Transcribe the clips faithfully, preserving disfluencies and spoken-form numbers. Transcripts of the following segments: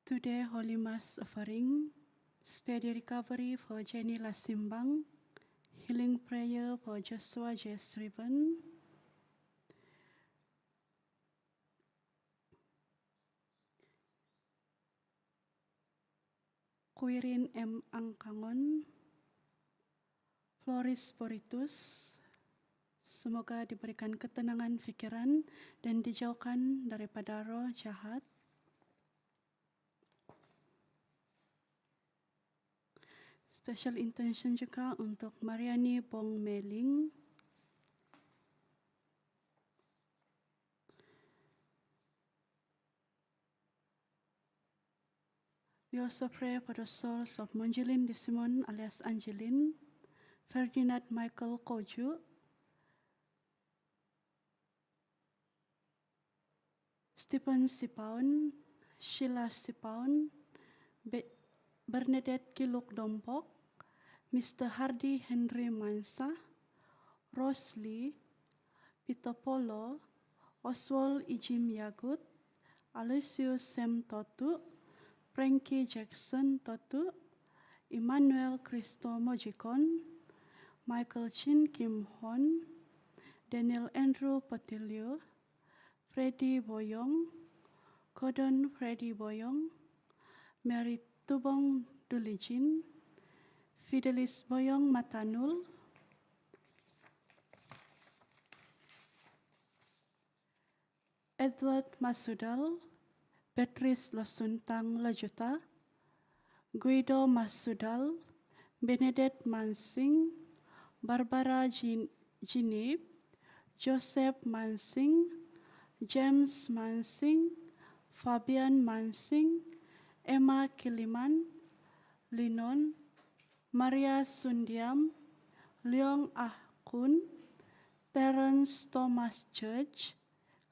Today, Holy Mass offering, speedy recovery for Jenny Lasimbang, healing prayer for Joshua J Srivan, Quirin M Angkangon, Floris Spiritus, semoga diberikan ketenangan fikiran dan dijauhkan daripada roh jahat. Special intention juga untuk Mariani Bong Meling. We also pray for the souls of Monjilin Disimon alias Angelin, Ferdinand Michael Koju, Stephen Sipaun, Sheila Sipaun, Be- Bernadette Kiluk Dompok, Mister Hardy Henry Mansa, Rose Lee, Peter Polo, Oswald Ijim Yagut, Aloysius Sam Totu, Frankie Jackson Totu, Emmanuel Christo Mojikon, Michael Chin Kim Hon, Daniel Andrew Potilio, Freddy Boyong, Gordon Freddy Boyong, Mary Tubong Dulijin, Fidelis Boyong Matanul, Edward Masudal, Beatrice Losuntang Lajuta, Guido Masudal, Benedette Mansing, Barbara Jin- Jinib, Joseph Mansing, James Mansing, Fabian Mansing, Emma Kiliman, Linon, Maria Sundiam, Leong Ah Kun, Terence Thomas Church,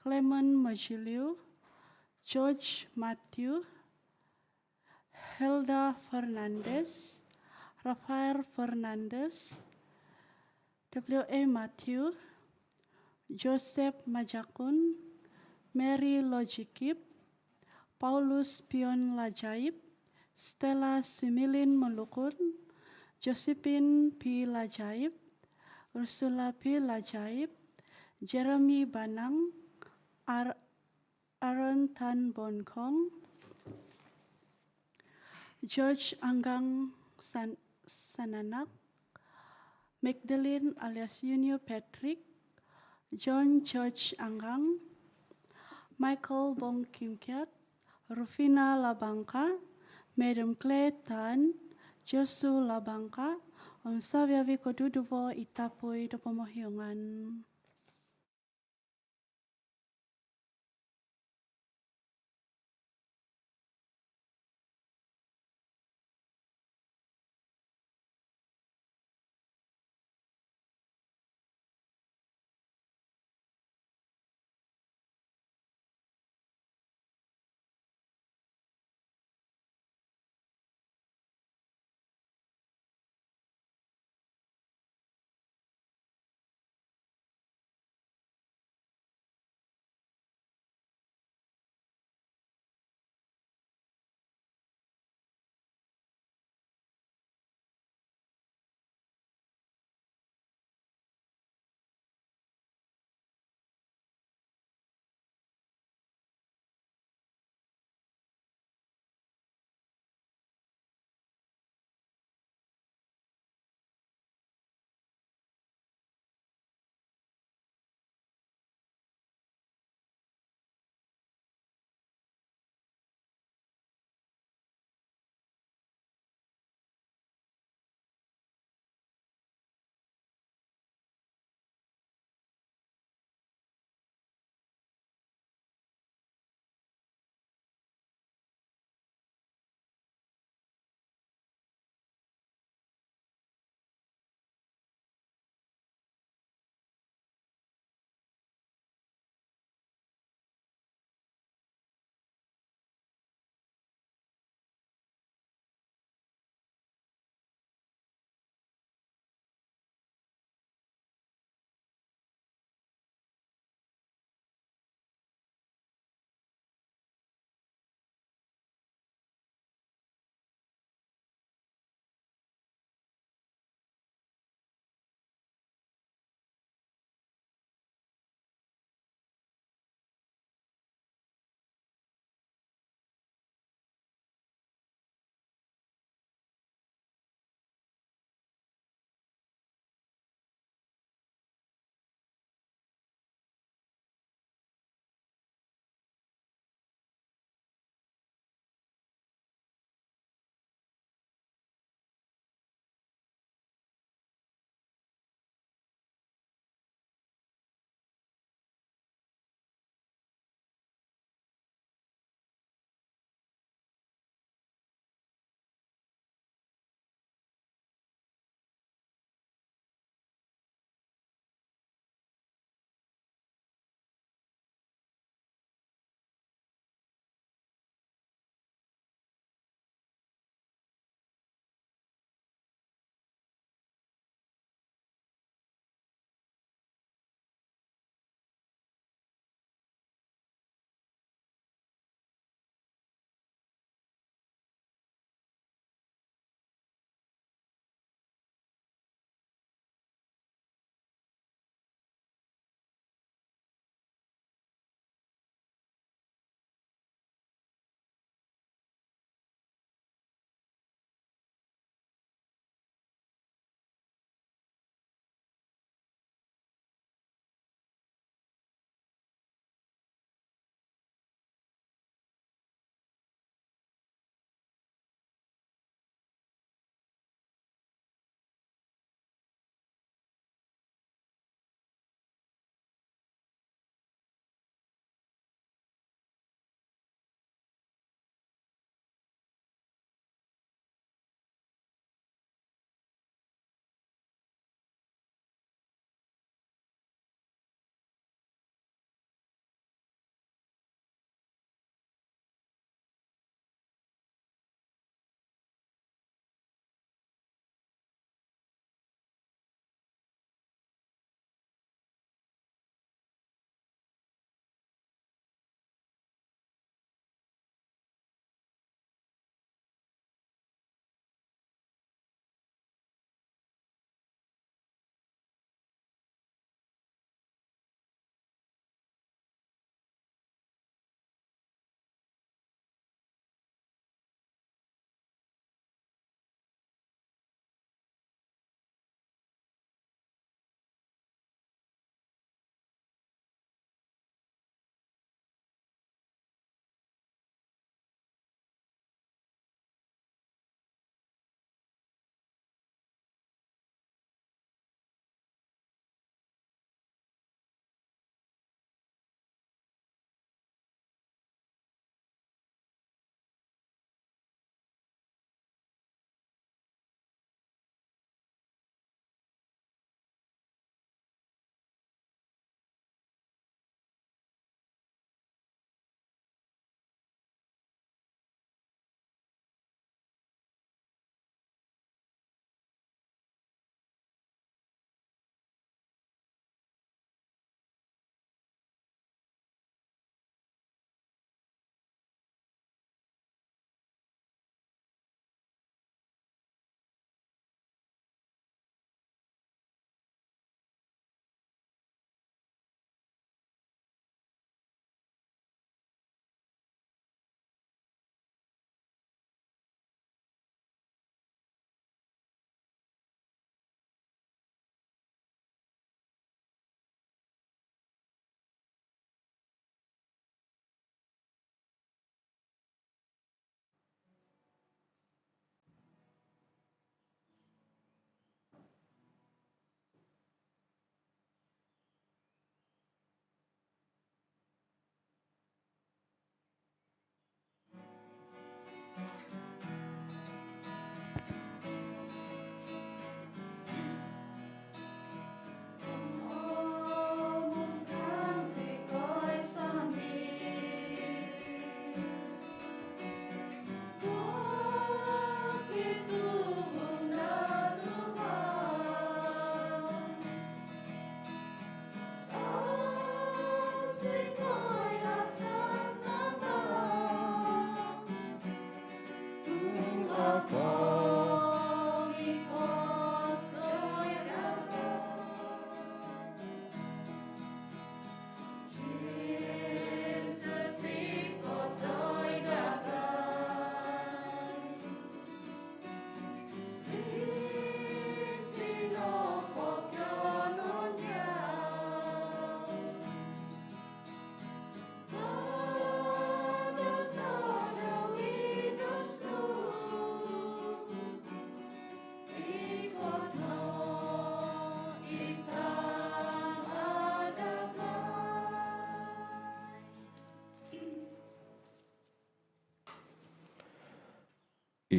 Clement Majiliu, George Matthew, Helda Fernandez, Rafael Fernandez, W A Matthew, Joseph Majakun, Mary Lojikip, Paulus Pion Lajaib, Stella Similin Molukun, Josephine P Lajaib, Ursula P Lajaib, Jeremy Banang, Ar- Aaron Tan Bon Kong, George Anggang San- Sananak, Magdalene alias Junior Patrick, John George Anggang, Michael Bong Kim Kiat, Rufina Labangka, Madam Claire Tan, Josu Labangka, om saviavi koduduvo i tapui do pomohiongan.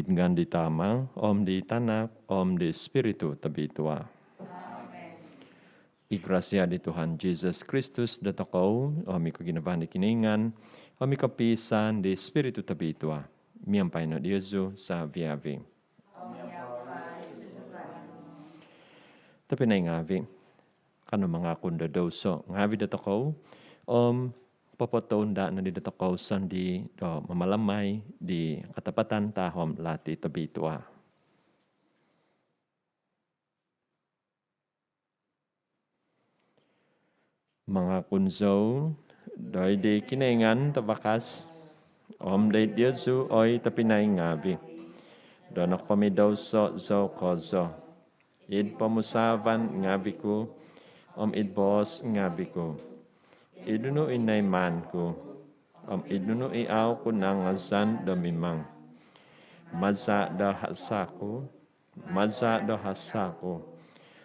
Id ngaan di Tama, om di Tanak, om di Spiritu Tobitua. I grasia di Tuhan Jesus Kristus dotokou, om i koginavaan di Kinoingan, om i kopiisaan di Spiritu Tobitua, miampai no diozu savi-avi. Tobpinai ngaavi, kanou mangakun do douso ngaavi dotokou, om popotounda nodi dotokou sondii do mamalamai di katapatan tahom lati tobitua. Mangakun zou doid di Kinoingan Tavakas, om doid diozu oi tobpinai ngaavi, do nokopomidouso zou kozo, id pomusaavan ngaavi ku, om id boos ngaavi ku, id nunu i noimaan ku, om id nunu i au ku nangazan do mimang. Maza do hasa ku, maza do hasa ku,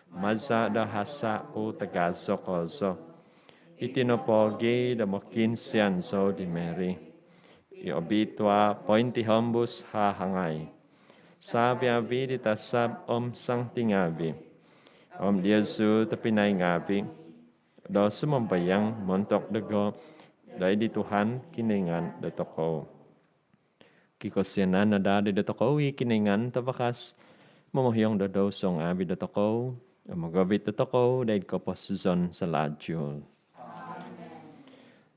maza do hasa ku tagazo kozo. Iti nopo gia do mokiinsian zou di Mary i obitua pointihombus hahangai, savi-avi di tasab om santi ngaavi, om diozu tobpinai ngaavi, do sumambayang montok dogo doid di Tuhan Kinoingan dotokou. Kikosianan no daa dotokou i Kinoingan Tavakas, momohiong do douso ngaavi dotokou, om mogovit dotokou doid koposizon salajul.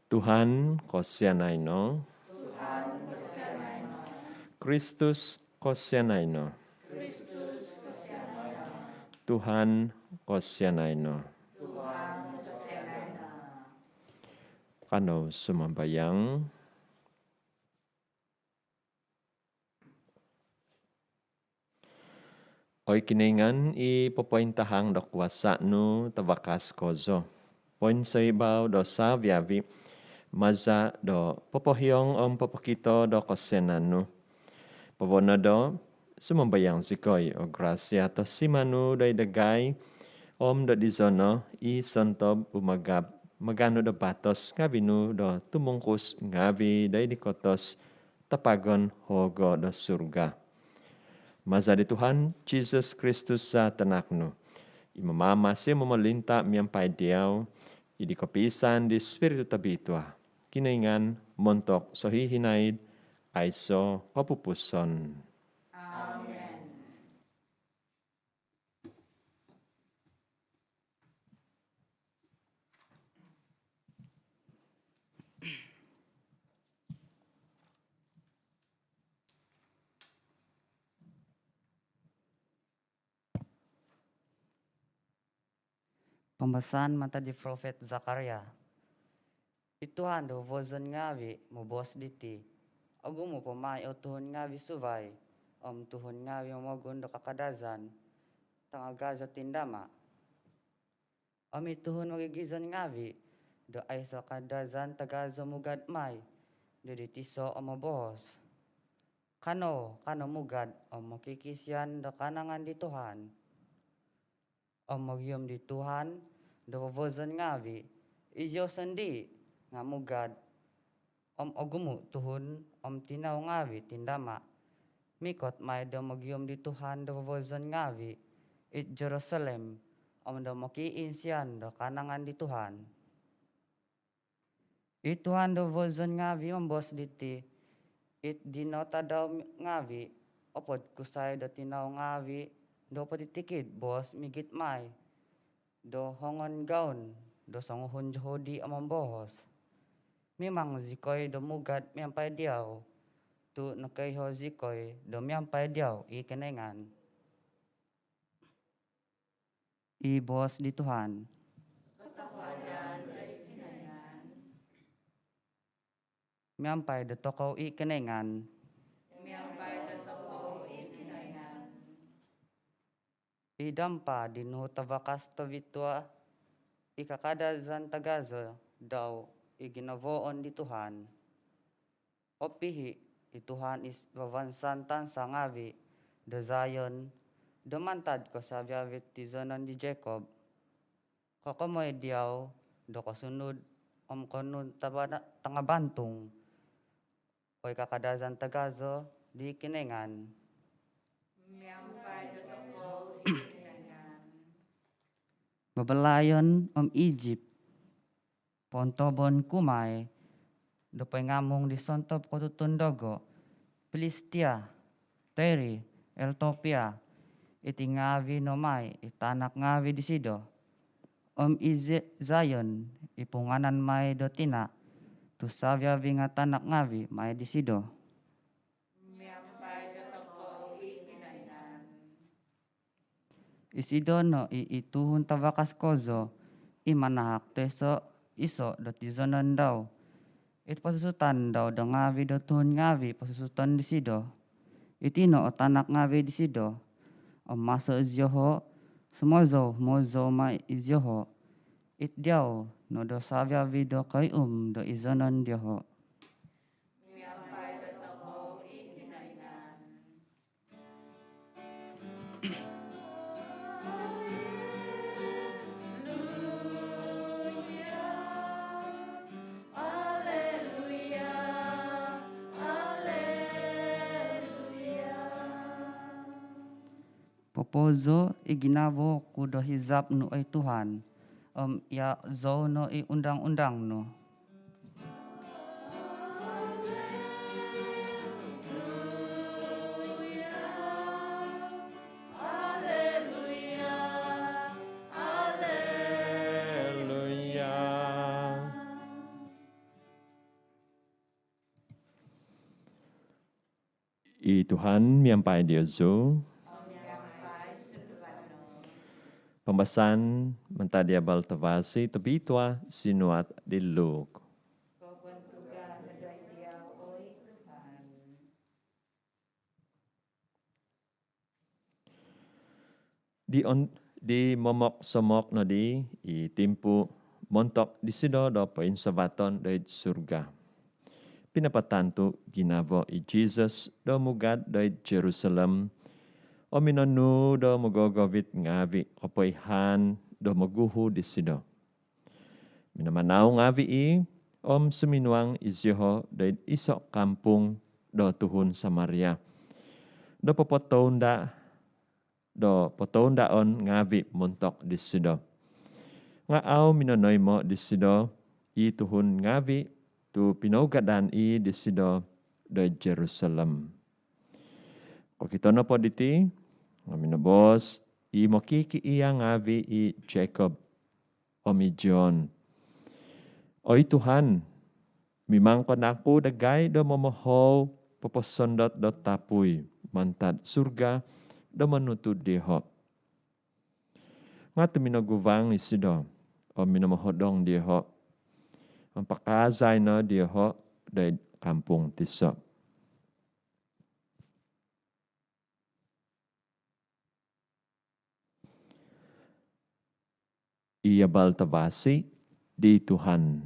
Tuhan, kosianai no. Kristus, kosianai no. Tuhan, kosianai no. Kanou sumambayang. Oi Kinoingan i popointahang do kuasa nu tavakas kozo, poinsoibau do savi-avi, maza do popohiong om popokito do kosianan nu, povono do sumambayang zikoi o grasia tosima nu doid dagai, om do dizono i sontob umagab maganu do batos ngaavi nu do tumungkus ngaavi doid di kotos tapagon hogo do surga. Maza di Tuhan Jesus Kristus za Tanak nu, i mamamasi momolinta miampai diau, id di kopiisaan di Spiritu Tobitua, Kinoingan montok sohihinaid aiso kopupuson. Amen. Pambasaan mantad di Profet Zakaria. I Tuhan do vovozon ngaavi moboos diti: Ogumu po mai o tuhun ngaavi suvai, om tuhun ngaavi momogun do kakadazan, tangagazo tindama. Om i tuhun mogigizon ngaavi do aiso kadazan tagazo mugad mai do di tiso om moboos: Kanou, kanou mugad om mokikiisian do kaanangan di Tuhan. Om mogium di Tuhan do vovozon ngaavi, izou sondii nga mugad, om ogumu tuhun om tinau ngaavi tindama, mikot mai do mogium di Tuhan do vovozon ngaavi id Jerusalem, om do mokiinsian do kaanangan di Tuhan. I Tuhan do vovozon ngaavi moboos diti: Id dino tadau ngaavi, opod kusai do tinau ngaavi do potitikid boos migit mai do hongon gaun do songuhun Jahudi om moboos: Mimang zikoi do mugad miampai diau, tu nokoiho zikoi do miampai diau i Kinoingan. I boos di Tuhan. Miampai dotokou i Kinoingan. I dampa di Nuhu Tavakas Tobitua, i kakadazan tagazo dau i ginavoon di Tuhan. Opihi i Tuhan i vavansan tansa ngaavi do Zion, do mantad ko savi-avi tizonon di Jakob. Kokomoi diau do kosunud om konuntaba tangabantung, oi kakadazan tagazo di Kinoingan. Miampai dotokou i Kinoingan. Babalayon om Ijip, pontobon ku mai do poingamung di sontob kotutun dogo, Pilistia, Tiri, Eltopia, iti ngaavi no mai i tanak ngaavi disido. Om i Zi-, Zion, i punganan mai do tina, tu savi-avi nga tanak ngaavi mai disido. Miampai dotokou i Kinoingan. Isido no i, i tuhun tavakas kozo, i manahak toiso-iso do tizonon dau. It posusutan dau do ngaavi do tuhun ngaavi posusuton disido. Iti no o tanak ngaavi disido. Om maso izioho, sumozou-mozou mai izioho. It diau no do savi-avi do koium do izonon dioho. Miampai dotokou i Kinoingan. Popozo i ginavo ku do hizab nu, oi Tuhan, om iazou no i undang-undang nu. I Tuhan miampai diozu. Pambasaan mantad di Abal Tavasi tobitua sinuat di Luk. Di on-, di momok-somok nodi i timpu montok disido do poinsavaton doid surga. Pinapatantu ginavo i Jesus do mugad doid Jerusalem, om minonuu do mogogovit ngaavi kopoihaan do moguhu disido. Minamanau ngaavi i, om suminuang izioho doid iso kampung do tuhun Samaria, do popotounda, do potoundaon ngaavi montok disido. Nga au minonoimo disido i tuhun ngaavi tu pinougadan i disido doid Jerusalem. Kokito nopo diti, nga minoboos i mokikiia ngaavi i Jacob om i John, "Oi Tuhan, mimang ko naku dagai do momohou poposondot do tapui mantad surga do monutud dioho?" Nga tuminoguvang isido om minomohodong dioho, om pakaazai no dioho doid kampung tiso. I Abal Tavasi di Tuhan.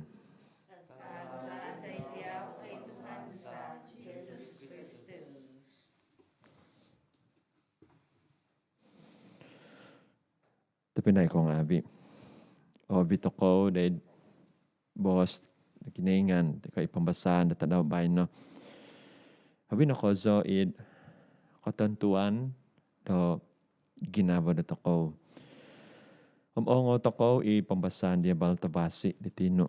Tobpinai kou ngaavi, oovit tokou doid boos do Kinoingan toi ko i pambasaan do tadau baino. Oovit no kozo id kotontuan do ginavo dotokou. Om oongou tokou i pambasaan di Abal Tavasi di tinu.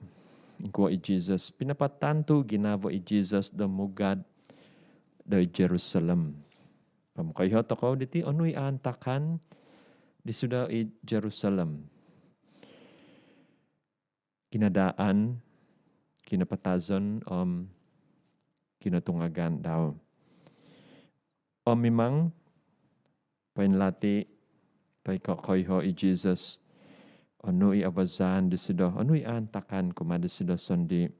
Ingkuo i Jesus, pinapatantu ginavo i Jesus do mugad doid Jerusalem. Om koiho tokou diti onu i aantakan disido id Jerusalem. Kinadaan, kinapatazon om kinotungagan dau. Om mimang poinlati toi ko koiho i Jesus onu i abazan disido, onu i aantakan kumaa disido sondii.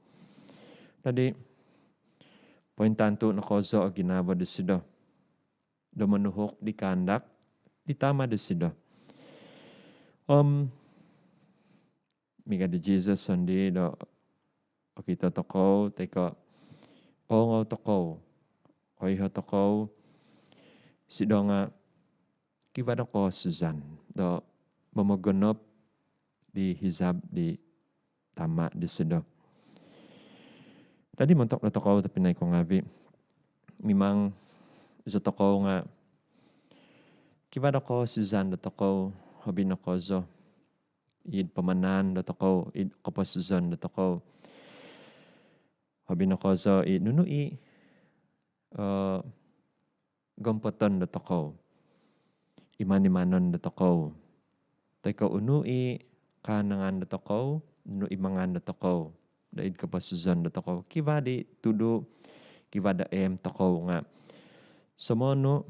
Dadi pointantu no kozo o ginavo disido do monuhuk di kaandak di Tama disido. Om miaga di Jesus sondii do okito tokou toi ko oongou tokou, koiho tokou, isido nga kivaa do koosizan do momogonop di hizab di Tama disido. Dadi montok dotokou tobpinai kou ngaavi, mimang izo tokou nga Kivaa do koosizan dotokou, hobi no kozo id pamanahon dotokou, id koposizon dotokou. Hobi no kozo i nunu i, eh, gompoton dotokou, iman-imanon dotokou, toi ko nunu i kaanangan dotokou, nunu i mangan dotokou do id koposizon dotokou. Kivaa di tudu, kivaa do aim tokou nga somonu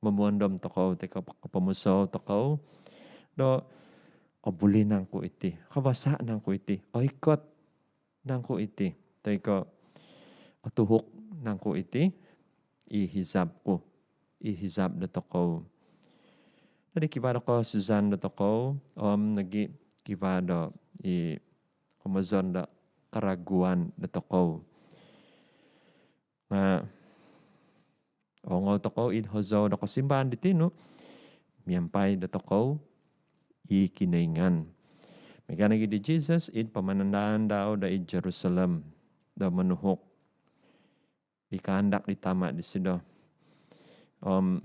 momuondom tokou toi ko kopomusou tokou do, obuli nangku iti, kavasa nangku iti, oikot nangku iti, toi ko otuhuk nangku iti i hizab ku, i hizab dotokou. Dadi kivaa do koosizan dotokou, om nogi kivaa do i komozon do karaguan dotokou. Nga ongou tokou id hozou do kosimbaan di tinu, miampai dotokou i Kinoingan. Miaga nogi di Jesus id pamanandahan dau do id Jerusalem do monuhuk i kaandak di Tama disido. Om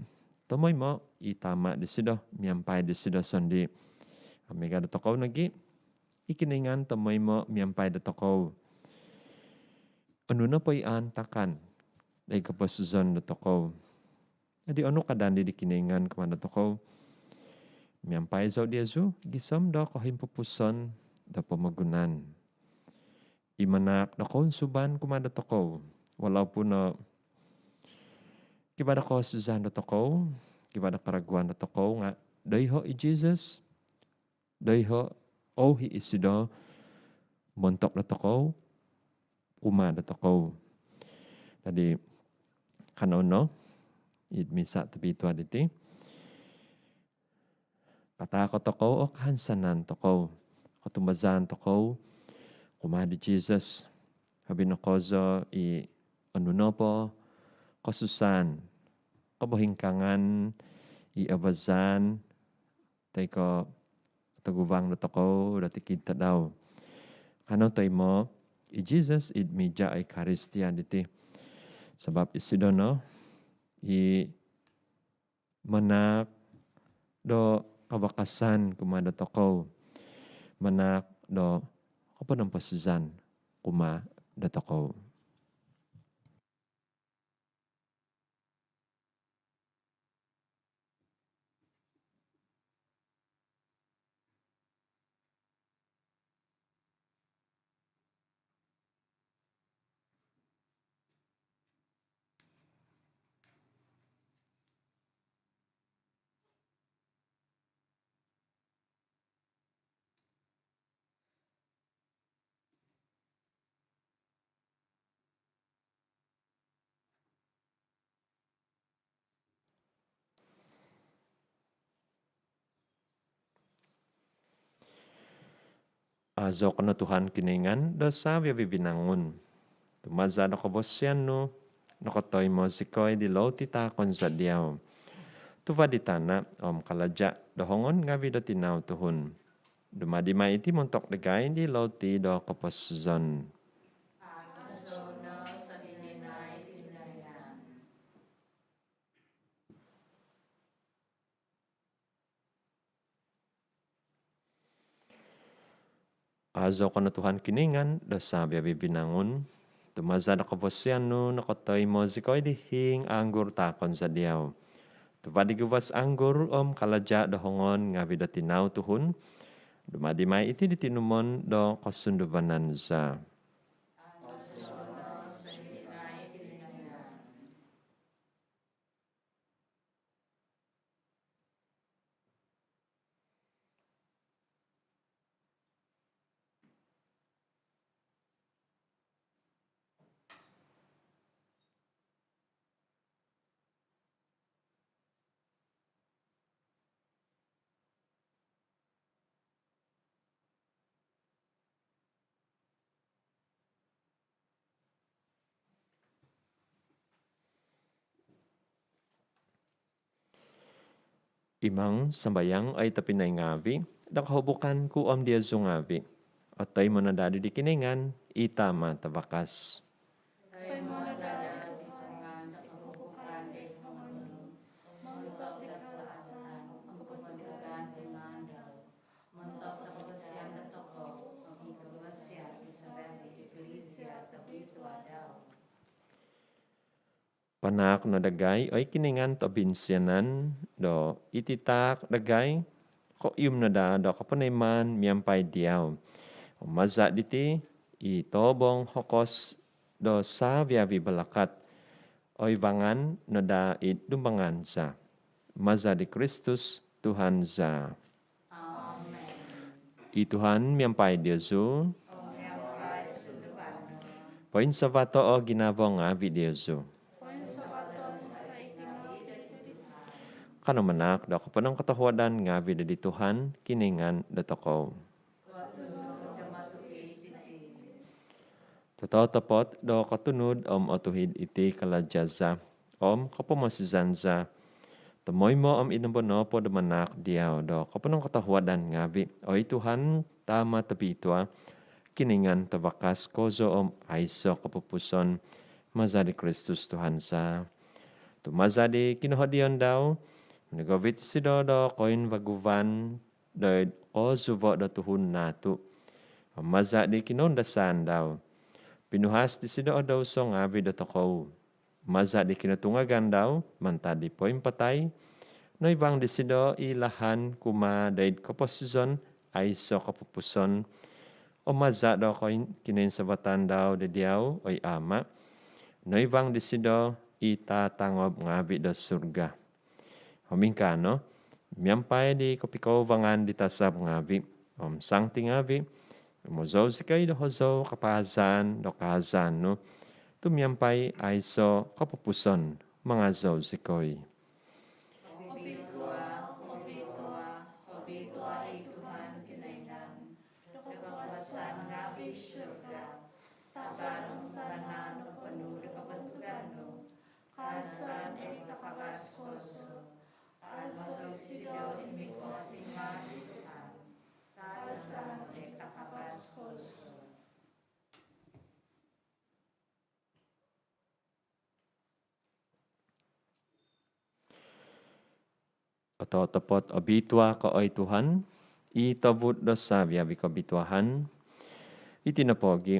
tomoimo i Tama disido miampai disido sondii. Om miaga dotokou nogi, i Kinoingan tomoimo miampai dotokou. Onu nopo i aantakan do id koposizon dotokou. Dadi onu ka dandi di Kinoingan kumaa dotokou? Miampai zou diozu gisom do kohimpupuson do pomogunan. I manahak do kounsuban kumaa dotokou, walaupun no kivaa do koosizan dotokou, kivaa do karaguan dotokou, nga doiho i Jesus, doiho, ouhi isido montok dotokou, kumaa dotokou. Dadi kanou no id Misa Tobitua diti, pataako tokou o kahansanan tokou, kotumbazaan tokou kumaa di Jesus. Hobi no kozo i onu nopo kosusaan, kobohingkaangan i abazan toi ko toguvang dotokou do tikid tadau, kanou toimo i Jesus id mija Eukaristia diti. Sabab isido no i manahak do kabakasan kumaa dotokou, manahak do koponomposizan kumaa dotokou. Aazou ko no Tuhan Kinoingan do savi-avi vinangun. Tu maza do kavasian nu nokotoimo zikoi di louti taakon za diau, tuva di tana om kalaja do hongon ngavi do tinau tuhun. Dumadi mai iti montok dagai di louti do koposizon. Aazou ko no Tuhan Kinoingan do savi-avi vinangun. Tu maza do kavasian nu nokotoimo zikoi di hiing anggur taakon za diau, tuva di guvas anggur om kalaja do hongon ngavi do tinau tuhun. Dumadi mai iti di tinumon do kosunduvanan za. Imang sambayang, oi tobpinai ngavi, do kohubukan ku om diozu ngavi otoimo no daa di Kinoingan i Tama Tavakas. Panaak no dagai, oi Kinoingan tobinsianan, do iti taak dagai koium no daa do koponoimaan miampai diau. Om maza diti, i tobong hokos do savi-avi balakat, oi vangan no daa id dumbangan za. Maza di Kristus Tuhan za. Amen. I Tuhan miampai diozu. Poinsavato o ginavo ngavi diozu. Kanou manaak do koponongkotohuadan ngavi di Tuhan Kinoingan dotokou. Tototopot do kotunud om otuhid iti kalaja za om kopomosizan za, tomoimo om id nombo nopo do manaak diau do koponongkotohuadan ngavi, oi Tuhan, Tama tobitua, Kinoingan tavakas kozo om aiso kopupuson, maza di Kristus Tuhan za. Tu maza di kinohodion dau, minogovit isido do koinvaguvan doid kozuvo do tuhun naatu. Om maza di kinoundasaan dau, pinuhas disido o douso ngavi dotokou. Maza di kinotungagan dau mantad di poimpatai, noivang disido i lahan kumaa doid koposizon aiso kopupuson. Om maza do koin-, kinoinsavatan dau di diau, oi Ama, noivang disido i tatangob ngavi do surga. Om ingkaa no, miampai di kopikouvangan di tasab ngavi om sangti ngavi, mozou zikoi do hozou kapaazan do kaazan nu, tu miampai aiso kopupuson mangazou zikoi. Obitua, obitua, obitua i Tuhan Kinoingan do kakuasaan ngavi. Surga, tavan om tana noponu do kabantugan nu. Kaazan oi takavas kozo. Azou isido i mikot id ngaan di Tuhan. Kaazan oi takavas kozo. Ototopot obitua ko, oi Tuhan, i tobut do savi-avi kobituaan. Iti nopogi,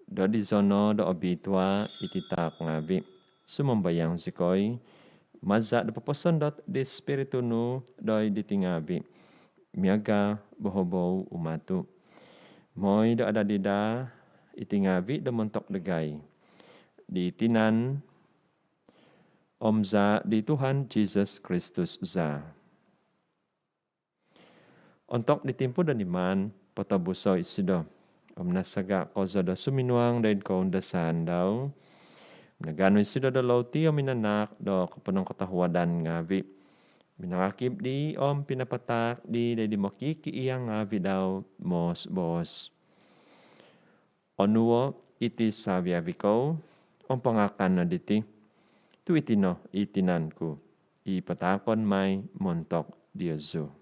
dodizo no do obitua iti taak ngavi. Sumambayang zikoi, maza do poposondot di Spiritu nu doid diti ngavi, miaga bohobou umatu. Moi do adadi daa iti ngavi do montok dagai di tinan om zaa di Tuhan Jesus Kristus za. Ontok di timpu do niman, potobuso isido om nasaga kozo do suminuang doid koundasaan dau. Minaganu isido do louti om minanaak do koponongkotohuadan ngavi, minangakib dii om pinapataak dii doid di mokikiia ngavi dau, moos-boos: Onuo iti savi-avi kou om pangakan no diti, tu iti no i tinan ku i pataakon mai montok diozu.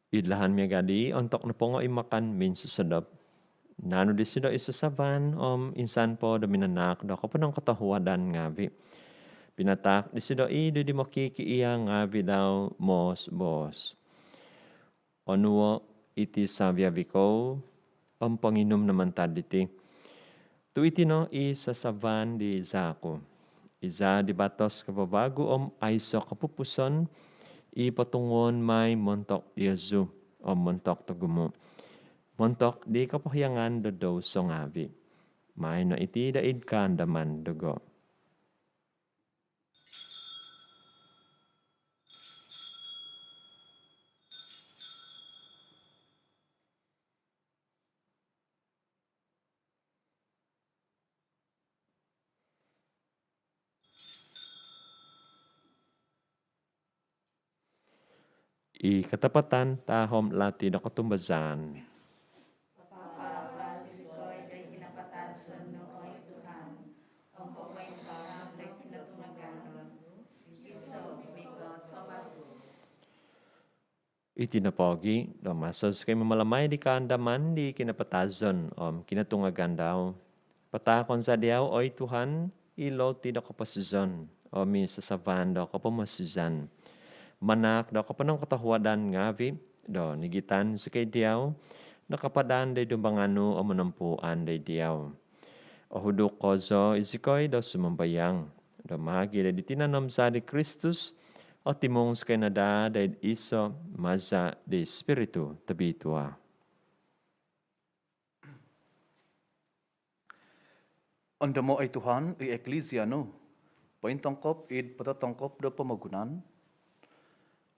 Id lahan miaga dii, ontok nopongo i makan minsosodop, nanu disido i sasavan om insan po do minanaak do koponongkotohuadan ngavi, pinataak disido i doid di mokikiia ngavi dau, moos-boos: Onuo iti savi-avi kou om ponginum no mantad diti, tu iti no i sasavan di zaa ku, i zaa di batos kavavagu om aiso kopupuson, i potunguon mai montok diozu om montok togumu, montok di kopohiangan do douso ngavi. Maai no iti doid kaandaman dogo. I katapatan tahom lati do kotumbazaan. Papaabal zikoi doid kinapatazon nu, oi Tuhan, om popointahang doid kinotungagan nu, gisom mikot ko vagu. Iti nopogi' do maso zikoi mamalamai di kaandaman di kinapatazon om kinotungagan dau, pataakon za diau, oi Tuhan, i loti do koposizon om i sasavan do kopomosizan, manaak do koponongkotohuadan ngavi' do nigitan zikoi diau do kapadan do id dumbangan nu om monompuan do id diau. Ohuduk kozo i zikoi do sumambayang do maagi' do di tinan om zaa' di Kristus, otimung zikoi no daa do id iso' maza' di Spiritu Tobitua. Ondomo', oi Tuhan, i Eklisia nu pointongkop id pototongkop do pomogunan,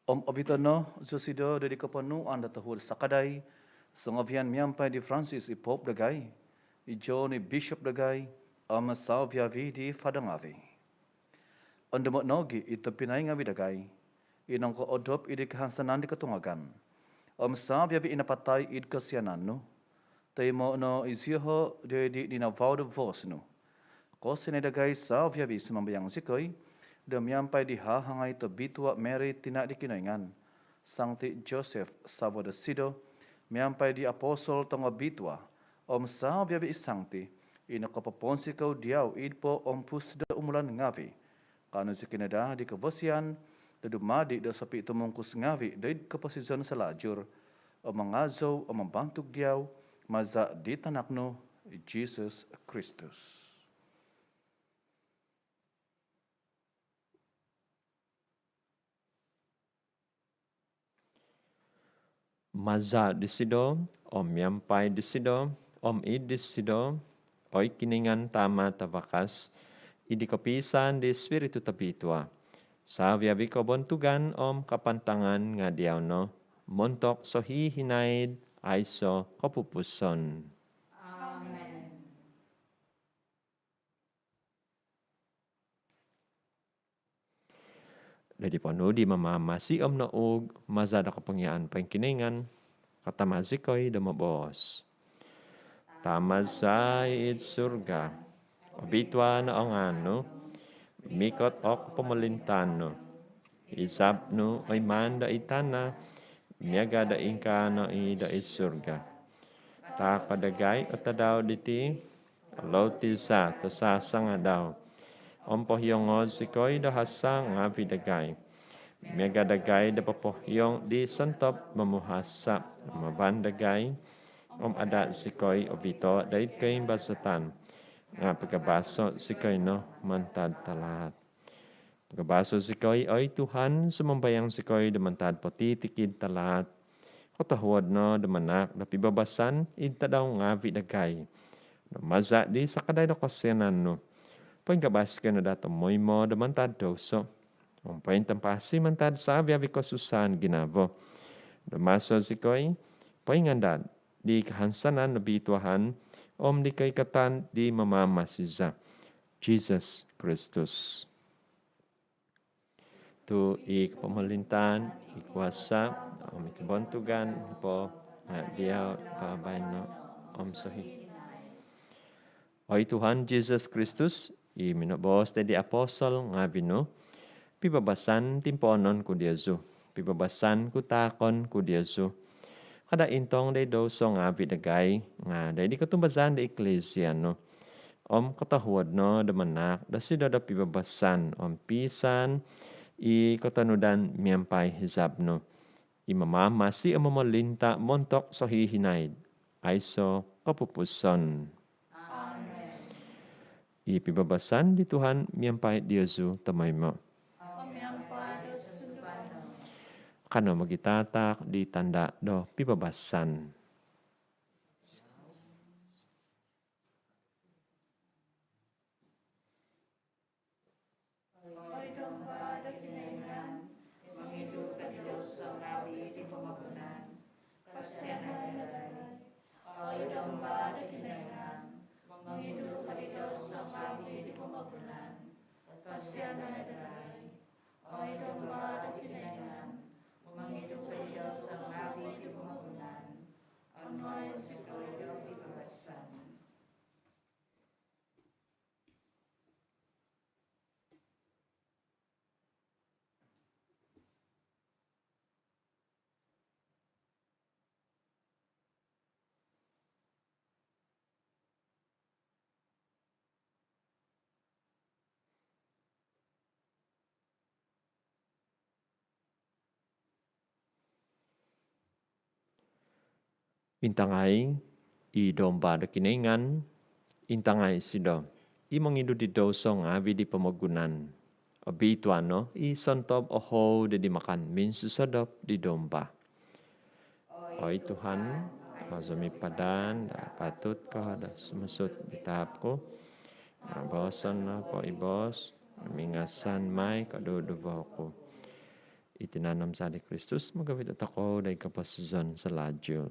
om obito' no zosido do di koponuan do tohuod sakadai songovian miampai di Francis i Pope dagai, i John i Bishop dagai, om savi-avi di fada ngavi'. Ondomo' nogi' i tobpinai ngavi' dagai i nongoodop id di kahansanan di kotungagan om savi-avi i napatai id kosianan nu. Toimo' no i zioho' do id di ninavau do vos nu. Kosianai dagai savi-avi, sumambayang zikoi, do miampai di hahangai tobitua Mary tina' di Kinoingan, Sangti Joseph savo dosido, miampai di apostol tongobitua, om savi-avi i sangti i nokopoponsikou diau id poompus do umulan ngavi', kaanu zikoi no daa di kobosian do dumadi' do sopitumungkus ngavi' do id koposizon salajur, om mangazou om mambantug diau maza' di tanak nu, i Jisus Kristus. Maza' disido, om miampai disido, om id disido, oi Kinoingan Tama' tavakas, id di kopiisaan di Spiritu Tobitua, savi-avi kobontugan om kapantangan nga' diau no, montok sohihinaid aiso' kopupuson. Amen. Do di ponuu di Mamamasi om nouug maza' do kopongiaan poingkinoingan, katama' zikoi do moboos. Tama' za i id surga, obitua no o ngaan nu, mikot o kopomolintaan nu, izab nu oi maan do id tana' miaga' do ingkaa no i do id surga. Taako' dagai o tadau diti o loti za tosasangadau, om pohiongo' zikoi do hasa' ngavi' dagai miaga' dagai do popohiong di sontob momuhasa' maban dagai, om ada' zikoi obito' do id koimbazatan, nga' pagabaso' zikoi no mantad talaat. Pagabaso' zikoi, oi Tuhan, sumambayang zikoi, do mantad potitikid talaat. Kotohuod no do manaak do pibabasan id tadau ngavi' dagai, do maza' di sakadai do kosianan nu, poingabas zikoi no daa tomoimo do mantad douso, om pointampasi mantad savi-avi kosusaan ginavo, do maso zikoi poingandad di kahansanan nobi Tuhan, om di koikatan di Mamamasi za, Jisus Kristus. Tu' i kopomolintaan, i kuasa', om i kobontugan nopo nga' diau babaino om sohihinaid. Oi Tuhan Jisus Kristus, i minoboos doid di apostol ngavi' nu, pibabasan timpoonon ku diozu, pibabasan ku taakon ku diozu. Kada' intong doid douso ngavi' dagai, nga' doid di kotumbazaan di Eklisia nu. Om kotohuod no do manaak dosido do pibabasan om piisaan i kotonudan miampai hizab nu, i mamamasi om momolinta' montok sohihinaid aiso' kopupuson. Amen. I pibabasan di Tuhan miampai diozu tomoimo. Om miampai di sunduvan nu. Kanou mogitataak di tanda' do pibabasan. Oi Domba do Kinoingan, mongidu' ko di douso ngavi' di pomogunan, kosianai no dagai. Oi Domba do Kinoingan, mongidu' ko di douso ngavi' di pomogunan, kosianai no dagai. Oi Domba do Kinoingan, mongidu' ko di douso ngavi' di pomogunan, onuai zikoi do pibabasan. Intangai i Domba do Kinoingan, intangai isido i mongidu di douso ngaavi di pomogunan. Obitua no i sontob ohou do dimakan minsosodop di Domba. Oi Tuhan, au zou sumipadan do apatut ko do sumusut di taap ku, nga booson no po i boos om ingasan mai koduduvo ku. I tinan om zaa di Kristus mogovit dotokou doid koposizon salajul.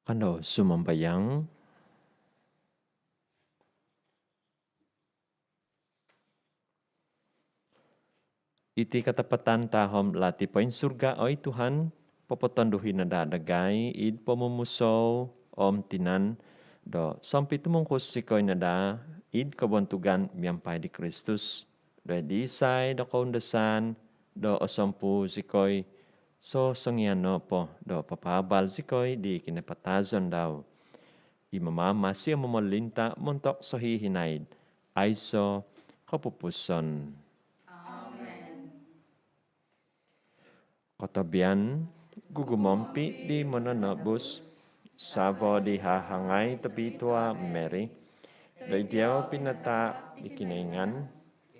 Kanou sumambayang. Iti katapatan tahom lati poinsurga, oi Tuhan, popotonduhi no daa dagai id pomumusou om tinan do sompitumungkus zikoi no daa id kobontugan miampai di Kristus, do id isai do koundasan do osompu zikoi, sosongian nopo do papaabal zikoi di kinapatazon dau, i mamamasi om momolinta montok sohihinaid aiso kopupuson. Amen. Kotobian gugumompi di Mononobus, savo di hahangai tobitua Mary, doid diau pinataak di Kinoingan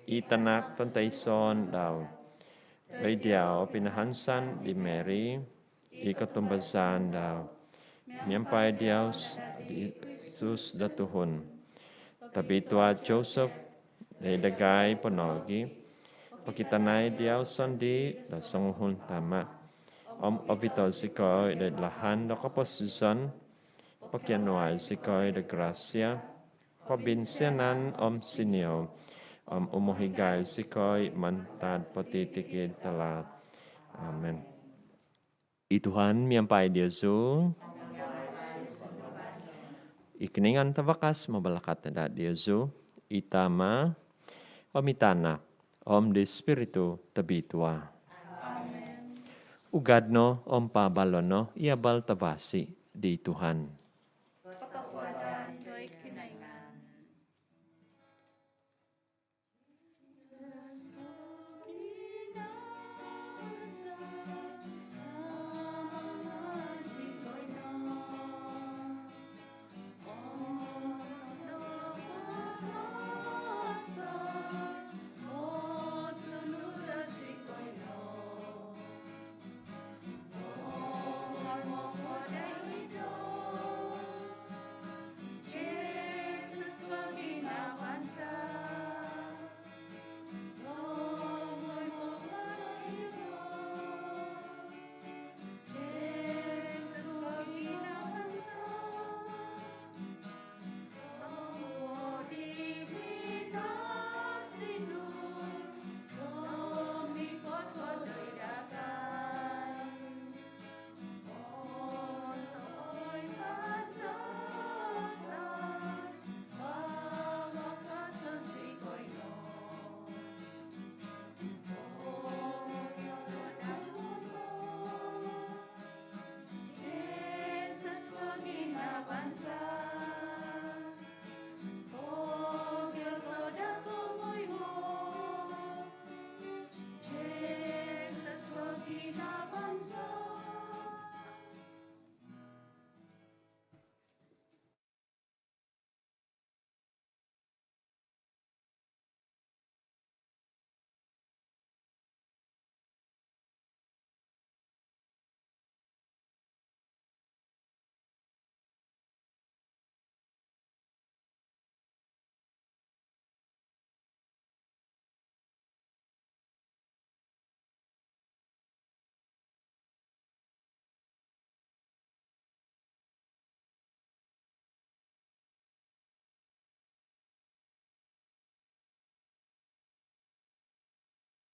i Tanak tontoisoon dau, doid diau pinahansan di Mary i kotumbazaan dau, miampai diau di Kristus do tuhun. Tobitua Joseph, doid dagai po nogi, pokitanai diau sondii do songuhun tama, om ovito zikoi doid lahan do koposizon, pokianuai zikoi do grasia, kobinsianan om siniou, om umohigai zikoi mantad potitikid talaat. Amen. I Tuhan miampai diozu. I Kinoingan Tavakas mabalakat daa diozu, i Tama, om i Tanak, om di Spiritu Tobitua. Ugad no om paabalo no i abal tavasi di Tuhan.